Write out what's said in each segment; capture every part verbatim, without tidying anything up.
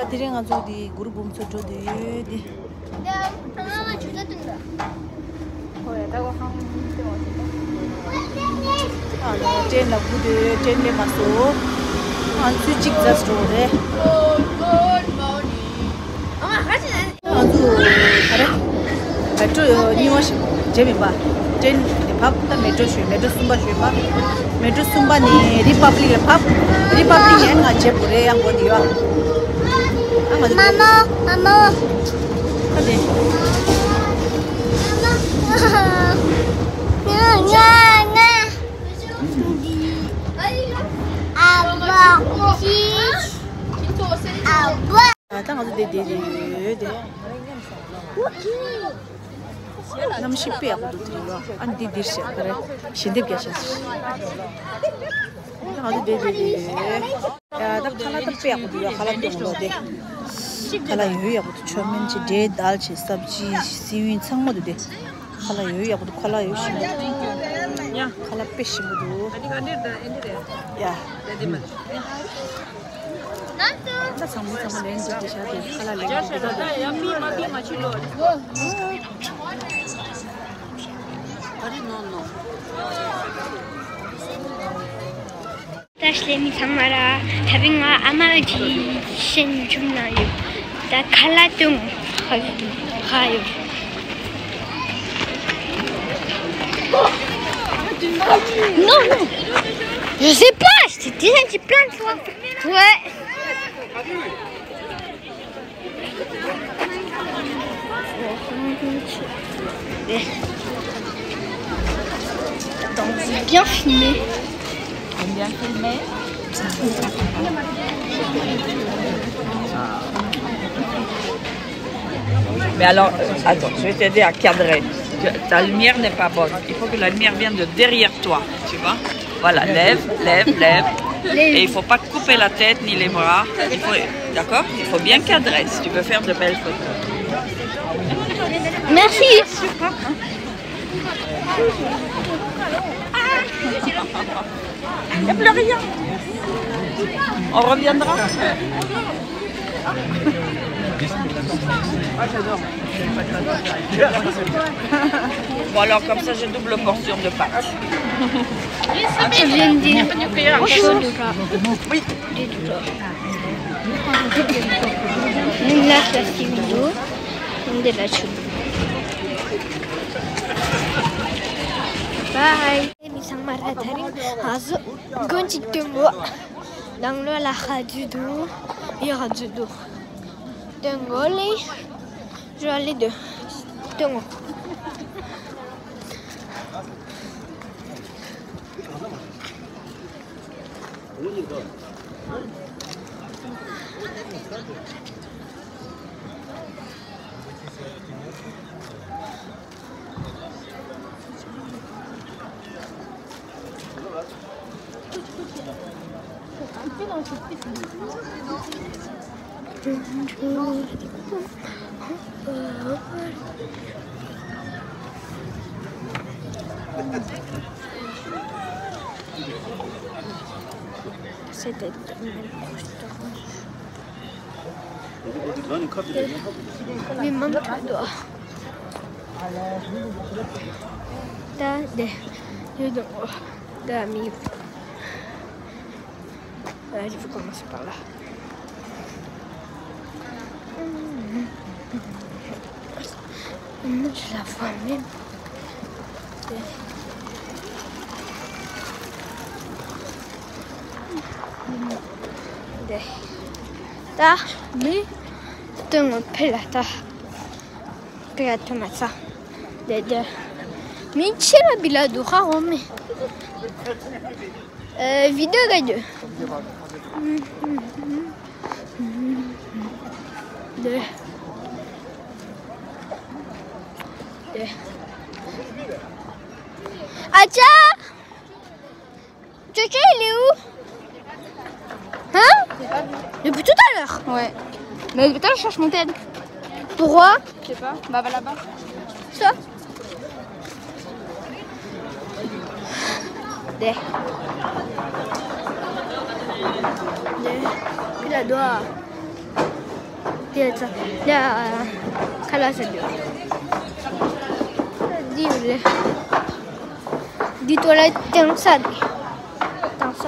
དེ་རིང་ང་ཚོ་འདི་གུ་རུ་འབུམ་ཚོ་འགྲོ་འདོད་ཡོད་དེ། ཨ་ལ་ཏྲེན་ལ་སྒུག་འདོད་ཡོད། ཏྲེན་སླེབས་མ་སོང་། ང་ཚོ་གཅིག་ཙམ་འགྲོ་རེད། ང་ཚོ་ག་རེ། མེ་ཏྲོ་རྙིང་བ་ཞིག་བརྗེ་མིན་པ། ཏྲེན་ནས་བབས། ད་མེ་ཏྲོ་ཞུས། མེ་ཏྲོ་གསུམ་པ་ཞུས་པ། མེ་ཏྲོ་གསུམ་པ་ནས་རི་པབ་ལིག་ལ་བབས། རི་པབ་ལིག་ནས་ང་བརྗེ་དགོས་རེད། ཡང་སྒོ་འདི་ཡོད། ཨ་ང་ཚོ། མ་མོ། མ་མོ། ཨ་ནི། ང་ང་ང་། ཨ་བ། ཨ་བ། ད་ང་ཚོ་དེ་དེ་རེད་དེ། གནམ་གཤིས་དཔེ་ཡག་པོ་འདུག་དེ་རིང་ལ། ཨ་འདི་འདིར་བཞག་ག་རེ། ཞལ་འདེབས་རྒྱག་བཞག་ད་ང་ཚོ་དེ་དེ་རེད། ཡ་ད་ཁ་ལག་ད་དཔེ་ཡག་པོ་འདུག་ཡ། ཁ་ལག་སྟོན་ལོ་དེ། ཁ་ལག་ཡོད་ཡག་པོ་འདུག་མཆོད་མེ་བྱས། འབྲས་དལ་བྱས། སབ་ཇི། སི་ཝིན་ཚང་མ་འདུག་དེ། ཁ་ལག་ཡོད་ཡག་པོ་འདུག་ཁ་ལག་ཡོད་ཞིམ་པོ་འདུག་ཁ་ལག་དཔེ་ཞིམ་པོ་འདུག་ཡ། ད་ཚང་མ་ཚང་མ་ལེན་འདུག་དེ་ཤ་དེ་ཁ་ལག་ལེན་འདུག་དེ་ད་དེ། ད་སླེབས་མི་ཚང་མ་ལ། ད་རིང་ང་ཨ་མ་གི་ཤན་ཁྲོམ་ནང་ཡོད། ད་ཁ་ལག་སྟོན་ཧ་ཡོད། Non, non. Je sais pas, je t'ai déjà dit plein de fois. Ouais. Attends, c'est bien filmé. C'est bien filmé. Mais alors, euh, attends, je vais t'aider à cadrer. Tu- Ta lumière n'est pas bonne. Il faut que la lumière vienne de derrière toi, tu vois. Voilà, lève, lève, lève. Et il faut pas couper la tête ni les bras. Il faut, d'accord ? Il faut bien cadrer si tu veux faire de belles photos. Merci. Il n'y a plus rien. On reviendra. Bon, alors, comme ça, j'ai double portion de pâtes. Tu viens de dire bonjour. Oui. Nous, là, ça, c'est vidéo. On est là, tu- Bye. མི་ཚང་མ་ལ་དེ་རིང་ང་ཚོ་མགོན་གཅིག་སྟོན་གོ། ནང་ལོགས་ལ་ཧ་ཇུ་འདུག་ཡ་ཧ་ཇུ་འདུག་སྟོན་གོ་ལེ། ར་ལེ་འདུག་སྟོན་གོ། C'était tellement frustrant. མི་མང་དྲགས་འདུག་ད་དེ་ཡོད་དོ། ད་མི་ཡོད། Euh, je vais commencer par là. Non, je la vois même. ད་མི་སྟོན་ངོ་ཕེ་ལ་ད་ཕེ་ལ་ཐོན་མ་ཚ། དེ་དེ་མི་ཆེ་ལ་བི་ལ་འདུག་ཧ་འོ་མེ། ཨེ། བི་ཌིའོ་ག་རྒྱུ། དེ་དེ་ཨ་ཅག Tu sais, il est où ? Hein ? Depuis tout à l'heure. Ouais. Mais depuis tout à l'heure, je cherche mon tel. Pourquoi ? Je sais pas. Bah, va là-bas. Ça ? Deh. Deh. Puis la doigt. དེ་ཚ་ལ་ཁ་ལག་ཟ་རྒྱུ། འདི་ཡོད་ལེ། འདི་ཏོ་ལེ་དེང་ས་རེད། དེང་ས།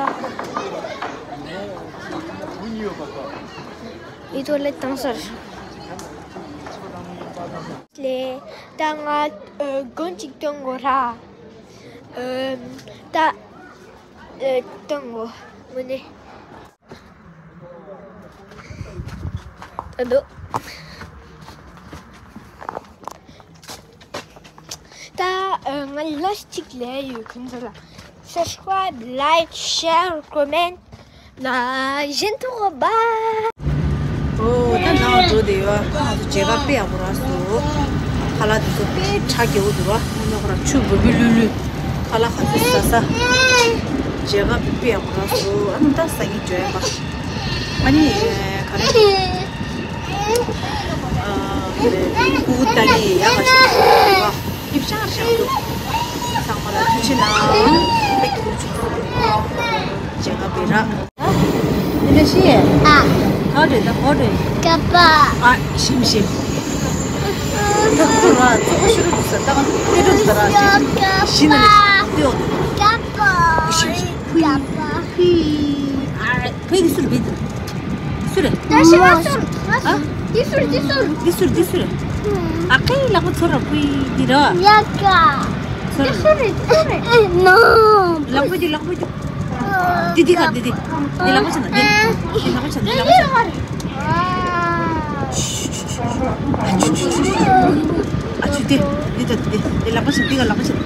འདི་ཏོ་ལེ་དེང་ས་རེད། ལེ། ད་ང་ཨ་གོན་གཅིག་སྟོན་དགོས་ར། ཨ་ད་ཨ་སྟོན་དགོས་ངོ་ནས། ད་འདུག་ད་ཨ་ང་ལོ་གཅིག་ལས་ཡོད་ཁྱོད་ཚོ་ལ་subscribe, like, share, comment ལ་བཞིན་ཐོག་པ། ཨོ་ད་ནང་འགྲོ་བསྡད་ཡོད། ང་ཚོ་མཇལ་ཁ་དཔེ་ཡག་པོ་རག་སོང་། ཁ་ལག་དེ་ཚོ་དཔེ་གྲ་རྒྱས་པོ་འདུག་ར། དངོས་གནས་ཁོ་རང་ཆུ་འབུད་འབུད་ལུད་ལུད། ཁ་ལག་ག་ཚོད་ཟ་ས། མཇལ་ཁ་དཔེ་ཡག་པོ་རག་སོང་། ཨ་ནི་ད་ཟ་གི་འཇོ་ཡ་པ། ཨ་ནི་ག་རེ། ཨ་ཀུ་ཀུ་ལྟ་གི་ཡག་པ་ཞིག་འདུག་ར། ཨིབ་ཤར་ཤར་འདུག་ཚང་མ་ལ་ཐུགས་རྗེ་གནང་། དཔེ་སྐྱིད་པོ་བྱུང་། མཇལ་ཁ་དཔེ་རག་དེ་འདྲ་ཤེས། ཨ། ག་རེ་ད་ག་རེ། ཀ་པ། ཨ་ཞིམ་ཞིམ། ད་ཁོ་ར་ཚོགས་པ་ཤུ་རུ་དུ་ས་ད་ག་དེ་འདྲ་དུ་ད་ར་ཞིམ་ཞིམ་ཞིམ་ནི་ཏེའོ། ཀ་པ། ཞིམ་ཞིམ་ཕུ་ཀ་པ། ཕུ། ཨ་རེ་ཕུ་གི་སུ་རེ་བེད། སུ་རེ། ད་ཤི་བ་སུ་རེ། ཨ། འདི་སུ་རེ་འདི་སུ་རེ། འདི་སུ་རེ་འདི་སུ་རེ། ཨ་ཁའི་ལག་པ་ཚོ་ར་ཕུ་འདི་ར། ཡ་ཀ། ཚོ་ར། འདི་སུ་རེ་འདི་སུ་རེ། ཨེ་ནོ། ལག་པ་འདི་ལག་པ་འདི། འདི་འདི་ག་འདི་འདི། འདི་ལག་པ་ཆ་ན་འདི། འདི་ལག་པ་ཆ་ན་འདི་ལག་པ་ཆ་ན། ཨ་ཆུ་ཆུ་ཆུ་ཆུ། ཨ་ཆུ་འདི། འདི་ད་འདི་འདི་ལག་པ་ཆ་ན་འདི་ག་ལག་པ་ཆ་ན།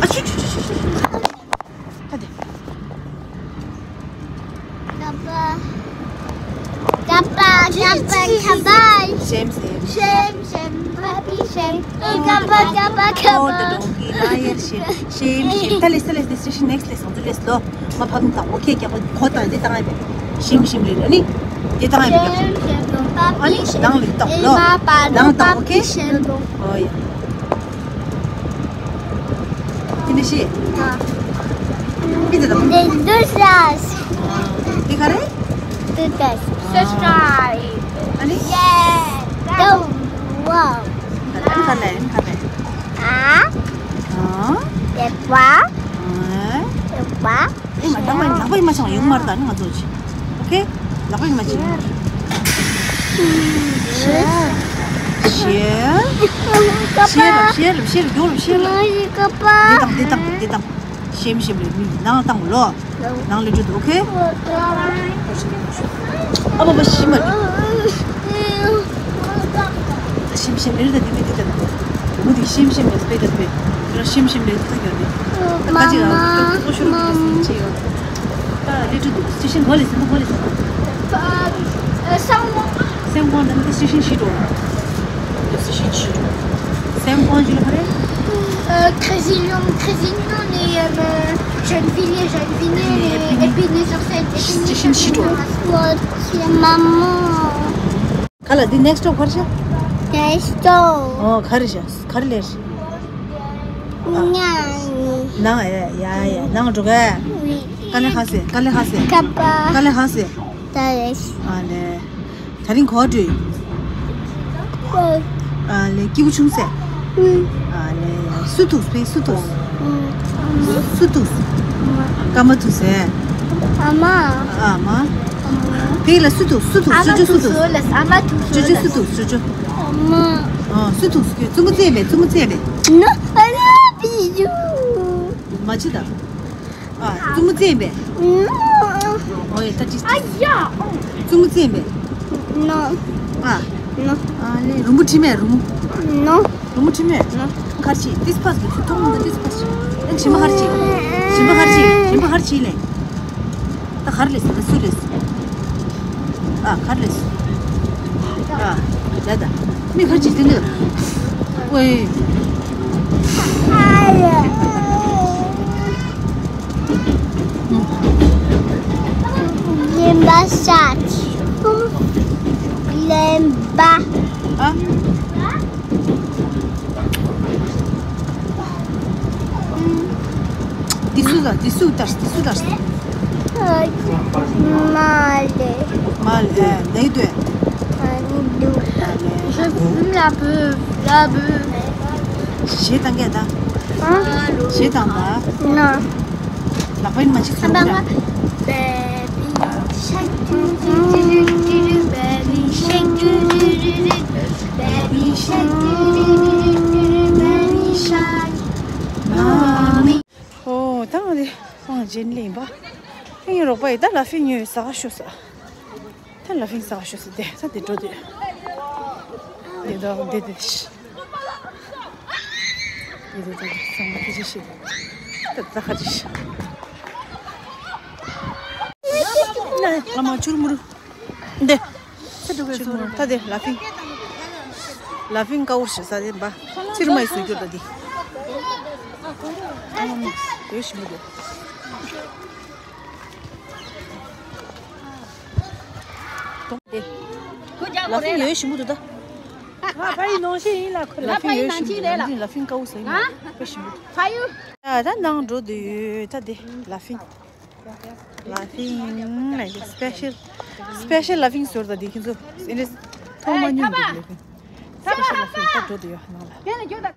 ཨ་ཆུ་ཆུ་ཆུ་ཆུ་ཆུ། ད་འདི། ཀ་པ། ཀ་པ་ཀ་པ་ཀ་པ། ཞེམ་ཞེམ། ཞེམ་ཞེམ། ཞེམ་ཞེམ། ཕ་ཕི་ཞེམ། ཀ་པ་ཀ་པ་ཀ་པ། ཨོ་ད་འགྲོ་གི་ལ་ཡར་ཞེམ་ཞེམ་ཞེམ། ད་ལེ་ས་ལེ་ས་ཞེ་ཤི་ནེགསི་ལེ་སོང་ཚུལ་ལེ་སོ། མ་ཕབ་ན་དང་ཨོ་ཁེ་རྒྱག་པ་ཁོ་དང་འདི་བཏང་ཡ་བས། ཞེམ་ཞེམ་ལེ་ཨ་ནི། འདི་བཏང་ཡ་བས། ཨ་ནི་ནང་ལེ་བཏང་ལོ། ནང་བཏང་ཨོ་ཁེ། ཨོ་ཡ། དེ་ནི་ཤི། མི་དེ་དང་། འདི་འདུག་ས། འདི་ག་རེ། འདུག་ས། སབ་སི་ཀ་རའིབ། ཨ་ནི། ཡེ། ད་ཝའོ། ད་ག་ལེ་ག་ལེ། ཨ། ཨ། ཡེ་ཝ། ཨ། ཡེ་ཝ། ཨེ་མ་ལག་པ་ལག་པ་ཡིན་མ་ཆང་ཡོང་མ་རེད། ད་ནི་ང་ཚོ་ཅི། ཨོ་ཁེ། ལག་པ་ཡིན་མ་ཆང་ཡོང་མ་རེད། ཤེར། ཤེར། ཤེར་ལ་ཤེར་ལ་ཤེར་ལ་ཡོང་ལ་ཤེར་ལ། འདི་དང་འདི་དང་འདི་དང་། ཤེམ་ཤེམ་ལ་མི་ནང་བཏང་ལོ། ནང་ལ་འཇུ་འདུག་ཨོ་ཁེ། ཨ་བ་བ་ཤི་མ་རེད། ཞིམ་ཞིམ་ལེ་རེ་ད་དེ་མི་དེ་ད། མུ་དེ་ཞིམ་ཞིམ་ལེ་སྤེ་ད་སྤེ། ར་ཞིམ་ཞིམ་ལེ་ད་གྱོད་དེ། ད་ཅི་ཡ་ད་ཏོ་ཤུ་རུ་དེ་སི་ཅི་ཡ། ད་ལེ་ཏུ་དུ་སི་ཤིན་གོ་ལེ་སི་ན་གོ་ལེ་སི་ན། སེམས་ཀོང་ད་ནི་སི་ཤིན་ཤི་ཏོ། སི་ཤིན་ཤི་ཏོ། སེམས་ཀོང་ཞི་ལ་ཕ་རེ། Crézillion, Crézillion et euh, Gennevilliers, Gennevilliers et Épinay-sur-Seine. Station Shito. Maman. ག་ལ་འདི་next stop ག་རེ་བྱ། Next stop. ཨོ་ག་རེ་བྱ་ག་རེ་ལས། ཉ། ནང་ཡ་ཡ་ཡ་ནང་འགྲོ་ག། Oui. ག་ལེ་ཧ་སེ་ག་ལེ་ཧ་སེ། ཀ་པ། ག་ལེ་ཧ་སེ། ད་རེས། ཨ་ལེ། ད་རིང་གོ་འགྲོ། ཨ་ལེ་སྐྱིད་པོ་བྱུང་ཟེར། ཨ་ལེ་སུ་ཐུག་སྤེ་སུ་ཐུག་སུ་ཐུག་སྐར་མ་ཐུག་ཟེར། ཨ་མ། ཨ་མ། དེ་ལ་སུ་ཐུག་སུ་ཐུག་སུ་ཇོ་སུ་ཐུག་ཨ་མ་ཐུག་ཇོ་ཇོ་སུ་ཐུག་ཇོ་ཇོ། ཨ་མ། ཨ་སུ་ཐུག་སུ་ཐུག་བཙུན་མོ་བཙས་མེད་བཙུན་མོ་བཙས་མེད། No, I love you. མ་བྱེད་ད། ཨ། བཙུན་མོ་བཙས་པས། ཨོ་ཡ་ད་ཅི། ཨ་ཡ། བཙུན་མོ་བཙས་པས། No. ཨ། No. ཨ་ལེ་རུམ་བུ་ཁྲི་མེད་རུམ་བུ། No. རུམ་བུ་ཁྲི་མེད། No. ཁར་ཆི་ཏིས་ཕ་སི་ཏོང་ཏིས་ཕ་སི། ཨ་ཆི་མ་ཁར་ཆི། ཆི་མ་ཁར་ཆི་ཆི་མ་ཁར་ཆི་ལེ། ད་གར་ལེ་སི་ད་སུ་ལེ་སི། ཨ་གར་ལེ་སི། ཨ་ད་ད་མི་གར་ཆི་དེ་ནི། ཝེ། ལེན་པ་ཤ་ཆི། ལེན་པ། ཨ། འདི་སུ་ལ་འདི་སུ་ལྟར་འདི་སུ་ལྟར། མ་ལེ། མ་ལེ་ལེ་དོ། Je fume la beuh, la beuh. གཞས་བཏང་གས་ད། Hein? གཞས་བཏང་ད། Non. ལག་པ་ཡིན་མ་ཅིག་ཟུར་ར། Baby shark, doo doo doo doo doo, baby shark, doo doo doo doo, baby shark, doo doo doo doo doo, baby shark, mommy. ཨོ་ད་ང་དེ་ཁོང་རྗེས་ལེན་པ། ཨེ་རོགས་པ་ཡི་ད་ལ་ཕི་ཉོས་ཟ་ག་ཤོ་ཟ། ད་ལ་ཕིང་ཟ་ཤོ་སི་དེ་ད་དེ་འགྲོ་དེ། དེ་ད་དེ་དེ་ཤི། དེ་དེ་དེ་ཚང་མ་དེ་ཅི་ཤི། ད་ད་ཁ་ཅི་ཤི། ན་ལ་མ་ཆུར་མུར། འདི། ཆུར་མུར་ད་དེ་ལ་ཕིང་། ལ་ཕིང་ཀ་འུར་ཤི་ས་དེ་འབའ། ཚིར་མ་ཡི་སུ་གྱུར་ད་དེ། ཨ་མ་མི་ཡོད་ཤི་མི་འདུག་ལ་ཕིང་ཡོད་ཞིམ་པོ་འདུག་ད། ཕ་ཡི་ནང་ཤེས་ཡིན་ལ་ཁོ་ལ་ཕིང་ཡོད་ཞིམ་པོ་འདུག་ལ་ཕིང་ཀ་འུ་ཟེར་ཡིན་ལ་ཕ་ཞིམ་པོ་འདུག་ཕ་ཡུ། ད་ནང་འགྲོ་འདོད་ཡོད་ད་དེ་ལ་ཕིང་། ལ་ཕིང་ལ་ཡི་སི་པེ་ཤལ་སི་པེ་ཤལ་ལ་ཕིང་ཟོར་ད་དེ་ཁྱེད་ཚོ་ཨེ་འདྲས་ཐོག་མ་ཉུང་འདུག་ལ་ཕིང་སི་པེ་ཤལ་ལ་ཕིང་ད་འགྲོ་འདོད་ཡོད་ནང་ལ།